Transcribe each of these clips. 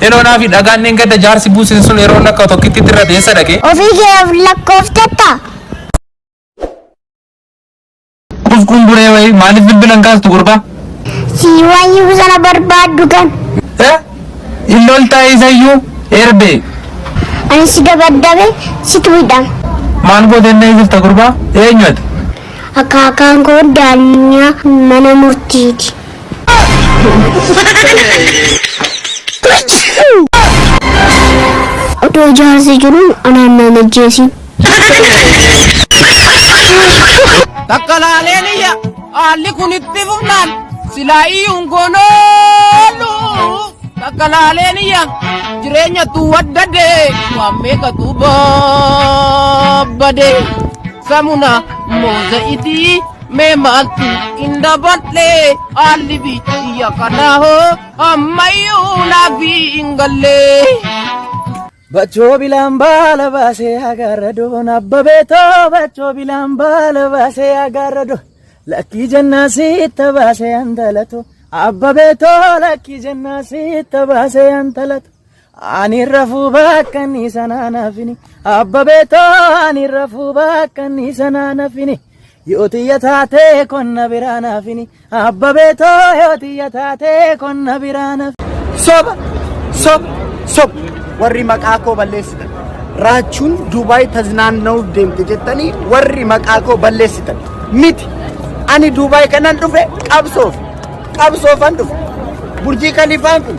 Yeroo naafi dhagaan dheengadda jaarsi buuse sun yeroo lakkaa'u tokkitti irra eessa dhaqe? Ofii kee of lakkoofteetta? Quf qumburee wayii maaliif bilbila hin kaastu gurbaa? Sii wayyuu sana barbaaddu kan. Eh? Illoltaa isayyuu erbee. Ani si dabaddabe situ hidhama. Maal gootee na eegsifta gurbaa? Eenyu ati? Akaakaan koo daanyaa mana murtiiti. Otoo jaarsi jiru anaan nan ajjeesin. Takka laaleen iyya haalli kun itti fufnaan silaa iyyuun goonoolu. Takka laaleen iyya jireenya tu waddade waan meeqatu babbade. Samuna mooza'itii mee maaltu hin daballe haalli biyya kanaa hoo ammayyuu naaf hin galle. Bachoo bilaan baala baasee agarra Abbabeetoo bachoo bilaan baala baasee agarra lakkii jennaa sitta baasee antalato Abbabeetoo lakkii jennaa sitta baasee antalato ani rafuu bakka inni sanaa nafini Abbabeetoo ani rafuu bakka inni sanaa nafini yoo xiyya taatee konna biraa nafini Abbabeetoo yoo xiyya taatee konna biraa nafini. Soba! Soba! Soba! Warri maqaa koo balleessitan. Raachuun Duubaay taznaanna'uuf deemte jettanii warri maqaa koo balleessitan. Miti. Ani Duubaay kanan dhufe qabsoof. Qabsoofan dhufe. Burjii Kaliifaan kun.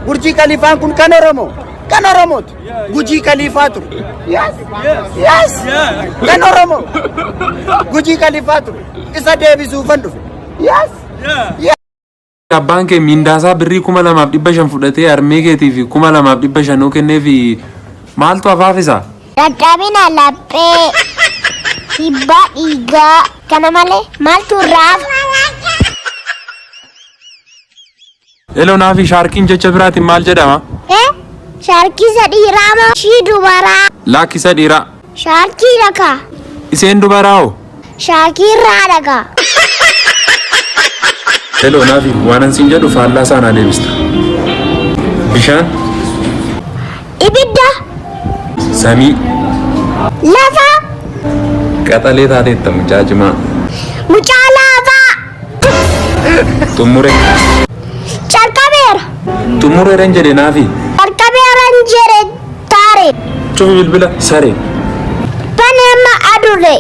Burjii Kaliifaan kun kan Oromoo. Kan Oromooti. Gujii Kaliifaa ture. Yes. Yes. Kan Oromoo. Gujii Kaliifaa ture. Isa deebisuufan dhufe. Yes. Yes. Abbaan kee miindaasaa birrii 2500 fudhatee harmee keetiif 2500 kenneefi maaltu hafaafisa? Dadhabina laphee, dhiibbaa dhiigaa kana malee maaltu irraa hafa? Hello naafi shaarkiin jecha biraatiin maal jedhama? Eh? Shaarkii isa dhiiraa moo ishii dubaraa? Lakki isa dhiiraa. Shaarkii dhakaa. Iseen dubaraa hoo? Shaakiirraa dhakaa. Hello naafi waanan siin jedhu faallaa isaa naa deebista. Bishaan. Ibidda. Samii. Lafa. Qaxalee taateetta mucaa cimaa. Mucaa laafaa. Xumure. Calqabeera. Xumureeran jedhe naafi. Calqabeeran jedhe taare. Cufi bilbila sare. Bani amma adurre.